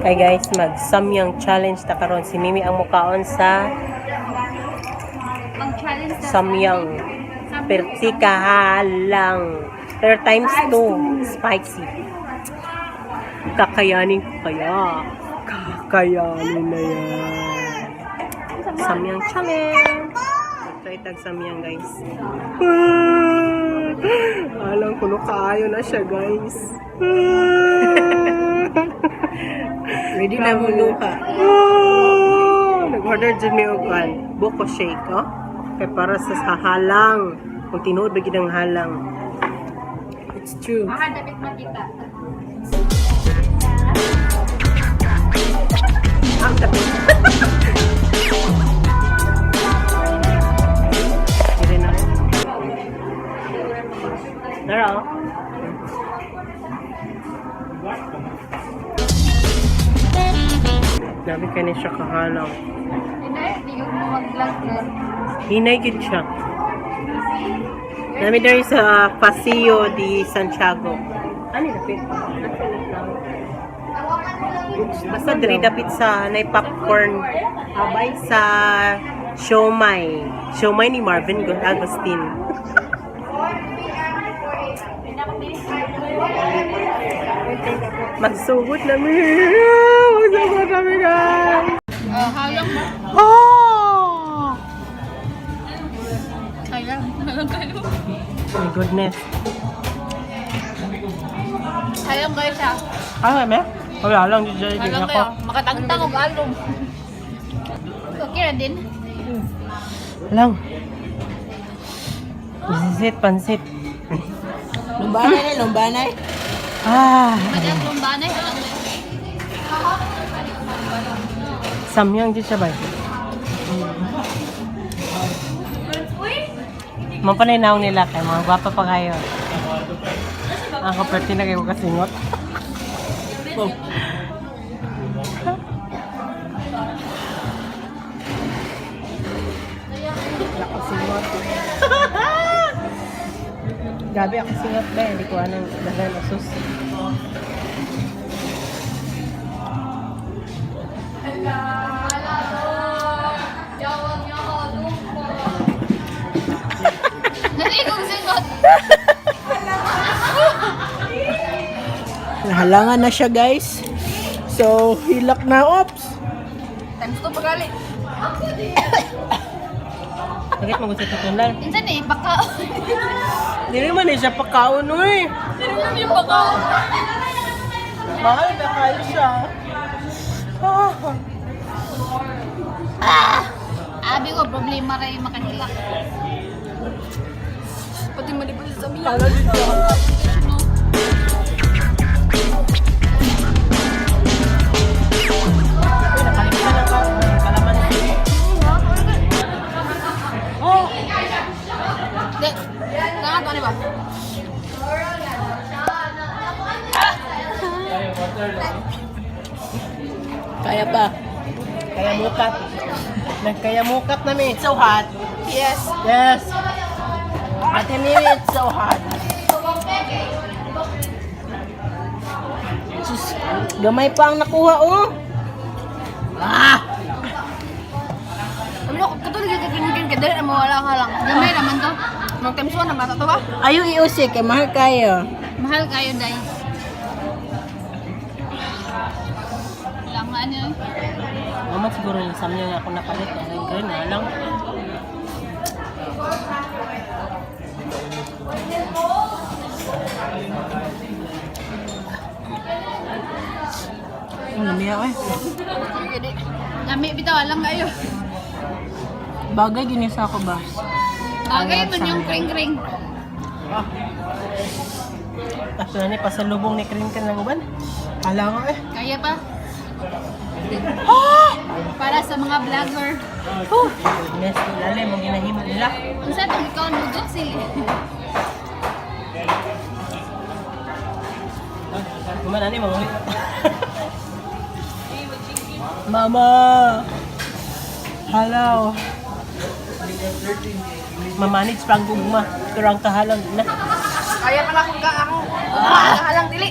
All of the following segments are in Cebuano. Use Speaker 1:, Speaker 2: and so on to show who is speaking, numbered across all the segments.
Speaker 1: Kay guys, mag samyang challenge ta karon. Si Mimi ang mukaon sa
Speaker 2: Mag-challenge na.
Speaker 1: Samyang. Pertika halang. Pero times 2, spicy. Kakayanin ko kaya. Kakayanin na yan. Samyang challenge. Try tag samyang, guys. Ah, alam ko no kaayo na siya, guys.
Speaker 3: Ready na mo luha.
Speaker 1: Ah, nag-order dyan mi og kuan, buko shake, oh. Kay para sa halang. Kung tinuod ba gid ang halang.
Speaker 3: It's true.
Speaker 2: Baka dapat makita.
Speaker 1: Ang tapit. Dire na. Nara, oh. Grabe ka ni siya kahalang.
Speaker 2: Hindi, di ko mag-vlog girl.
Speaker 1: Hinay gid siya. Nami diri sa Paseo de Santiago. Ano dapit? Basta diri dapit sa nay popcorn abay sa siomai. Siomai ni Marvin Agustin. Magsugod na mi. Magsugod na mi, guys.
Speaker 2: Oh, halang mo.
Speaker 1: Oh!
Speaker 2: Kaya, halang kayo.
Speaker 1: My goodness.
Speaker 2: Halang kayo siya.
Speaker 1: Ah, me? Wala lang, di di
Speaker 2: Halang
Speaker 1: ako.
Speaker 2: kayo. Makatangtang og alom. Okay ra din.
Speaker 1: Lang. Pansit, pansit.
Speaker 3: Lumbanay na, lumbanay.
Speaker 1: Ah,
Speaker 2: Madang lumbanay, halang kayo.
Speaker 1: Samyang di siya ba? Mapanay naong nila kay mga gwapa pa kayo. Ako perti na kayo kasingot. Oh.
Speaker 3: Nakasingot.
Speaker 1: Gabi ako singot ba? Hindi ko anong dagan usos.
Speaker 2: Naligong singot.
Speaker 3: Nahalangan na siya, guys. So, hilak na. Ops!
Speaker 2: Times 2 pagali.
Speaker 1: Bakit mo gusto tutunlan?
Speaker 2: Minsan eh, baka.
Speaker 1: Dili man eh siya pagkaon eh.
Speaker 2: Sino lang yung baka?
Speaker 1: Mahal na kayo siya. Ah.
Speaker 2: Abi ko, problema rin yung makahilak. Pati malibot sa samyang.
Speaker 1: Hala dito. Uy, nakalimutan na kalamansi. Oh!
Speaker 2: Di, tanga to, ano ba?
Speaker 3: Kaya pa.
Speaker 1: Kaya mukat. Nagkaya mukat na mi.
Speaker 3: It's so hot.
Speaker 2: Yes.
Speaker 1: Yes.
Speaker 3: Ate Mimi, it's so hot. Sus, gamay pa ang nakuha, oh. Ah!
Speaker 2: Ano, katulad ka kakainin ka, dali na mawala ka lang. Gamay naman to. Mag times 1 naman to ba?
Speaker 3: Ayaw iusik, kay mahal kayo.
Speaker 2: Mahal kayo, day. Kailangan yun.
Speaker 1: Naman siguro yung samyang ako napalit. Ayun kayo na lang.
Speaker 3: Ang lamiya, eh.
Speaker 2: Lami, bitaw, alam kayo.
Speaker 3: Bagay ginisa ako ba?
Speaker 2: Bagay man yung kring-kring.
Speaker 1: Tapos na ni pasalubong ni Krin ka ng uban. Hala nga eh.
Speaker 2: Kaya pa. Para sa mga vlogger.
Speaker 1: Oh, goodness, lalim ang ginahimo nila.
Speaker 2: Unsa tong ikaw nugo sili?
Speaker 1: Kuman ani mga Mama. Hello. Mamanage pa ang gugma. Pero ang kahalang na.
Speaker 2: Kaya pala kung ka ako. Ah! Halang dili.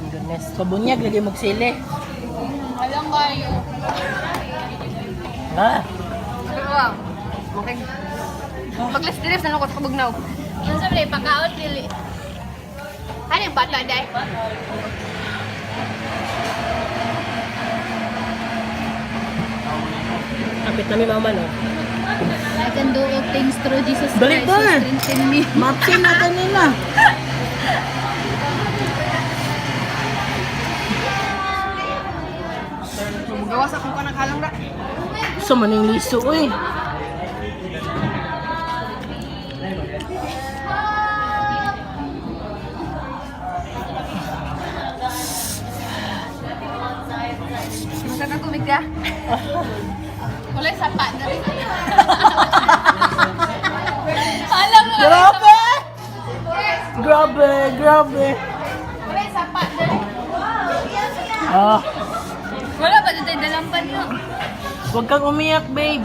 Speaker 1: Goodness. Fairness.
Speaker 3: Pabunyag lagi magsili.
Speaker 2: Walang kayo.
Speaker 1: Ah,
Speaker 2: Pero, okay. Pag-less na ako sa kabugnaw. Ano sabi, pagkaon, dili. Ano yung bata, day?
Speaker 1: Kapit na mi mama no.
Speaker 2: I can do all things through Jesus
Speaker 3: Dali
Speaker 2: Christ who
Speaker 3: ba?
Speaker 2: strengthen me.
Speaker 3: Mapsin na kanila.
Speaker 2: Gawas akong kanang halang ra.
Speaker 3: Sa maning liso eh.
Speaker 2: Masa ka kumig ka? Wala yung sapa na rin. Alam mo,
Speaker 3: Grabe! Grabe, grabe.
Speaker 2: wala yung sapa na rin.
Speaker 3: Ah,
Speaker 2: Wala pa dito yung dalampan nyo.
Speaker 3: huwag kang umiyak, babe.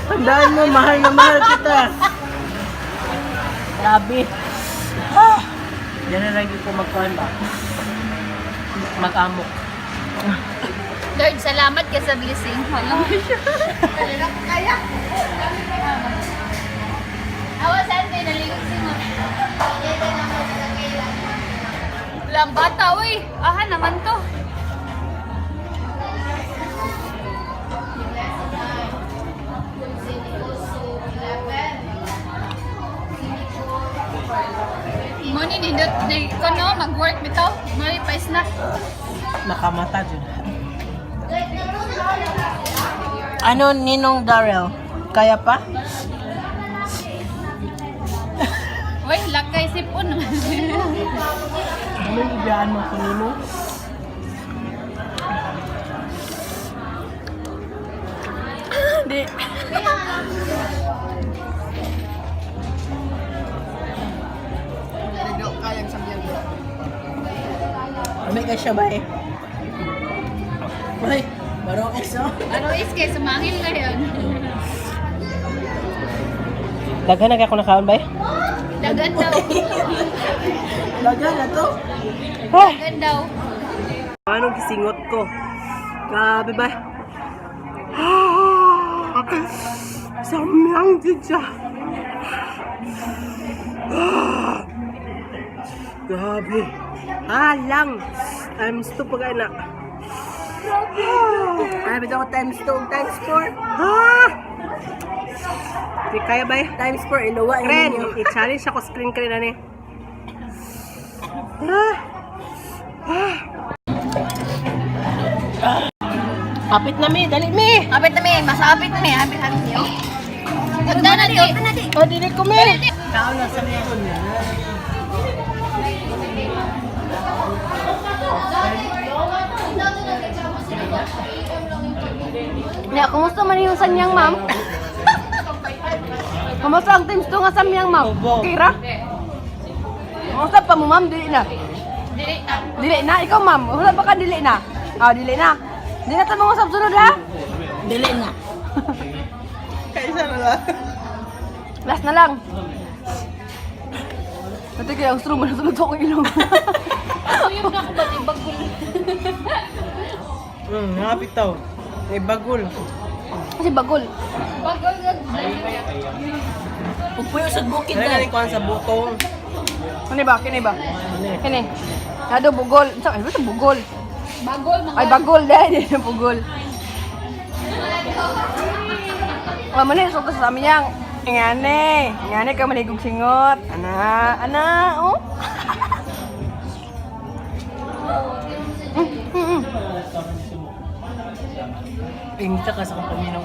Speaker 3: Tandaan mo, mahal na mahal kita. Grabe. Ah,
Speaker 1: Diyan na lagi ko magkuhan ba? Mag-amok.
Speaker 2: Lord, salamat ka sa blessing. Alam mo siya. Wala ko kaya. Awa saan kayo naligot si mo? Walang bata, uy. Aha naman to. Moni nindot ni kono mag-work bitaw. Moni pa snack.
Speaker 1: Nakamata dyan.
Speaker 3: Ano, Ninong Darrell? Kaya pa?
Speaker 2: Uy, lakay sipon naman.
Speaker 1: Ano yung ibiyaan mo ko nimo?
Speaker 3: Hindi. May ka siya ba eh? Uy, barong eso.
Speaker 2: Ano is kay sumangil ngayon.
Speaker 1: Daghan na kaya ko nakaon ba eh?
Speaker 2: Dagan daw.
Speaker 3: Laga na to.
Speaker 2: Dagan daw.
Speaker 1: Anong gisingot ko? Grabe ba? Ah! Samyang jud siya. Ah! Grabe. Halang. I'm stupid na.
Speaker 3: Ay, bitaw ko times 2, times 4.
Speaker 1: Ah! Di kaya ba eh?
Speaker 3: Times 4, iluwa.
Speaker 1: Kren, i-challenge ako screen kren ani. Ah! Ah! Kapit na mi, dali mi.
Speaker 2: Apit na mi, masapit na mi, apit apit niyo. Tagda na di.
Speaker 3: O, dili ko mi.
Speaker 1: Kaon na sa niya.
Speaker 2: Ya, kumusta man yung sanyang, ma'am? Kumusta ang teams to nga samyang, ma'am? Okay ra? Kumusta pa mo, ma'am? Dili na. Dili na. Dili na ikaw, ma'am. Wala pa ka dili na. Ah, dili na. Dili na ta mga usap sunod ha.
Speaker 3: Dili na. Kaysa na lang.
Speaker 2: Last na lang. Ate kaya ang strong man sunod sa akong ilong.
Speaker 1: Hapit taw. May bagol.
Speaker 2: Kasi bagol.
Speaker 3: Pugpuyo sa bukid
Speaker 1: Dali
Speaker 3: na.
Speaker 1: na kuan sa butong.
Speaker 2: Ano ba? Kini ba? Kini. Nado bugol. Sa ay basta bugol. Bagol Ay bagol dahil di na bugol. Wa man ni sulta sa amin yang ngane, ngane ka manigog singot. Ana, ana, oh.
Speaker 1: Ingta ka sa kong paminaw.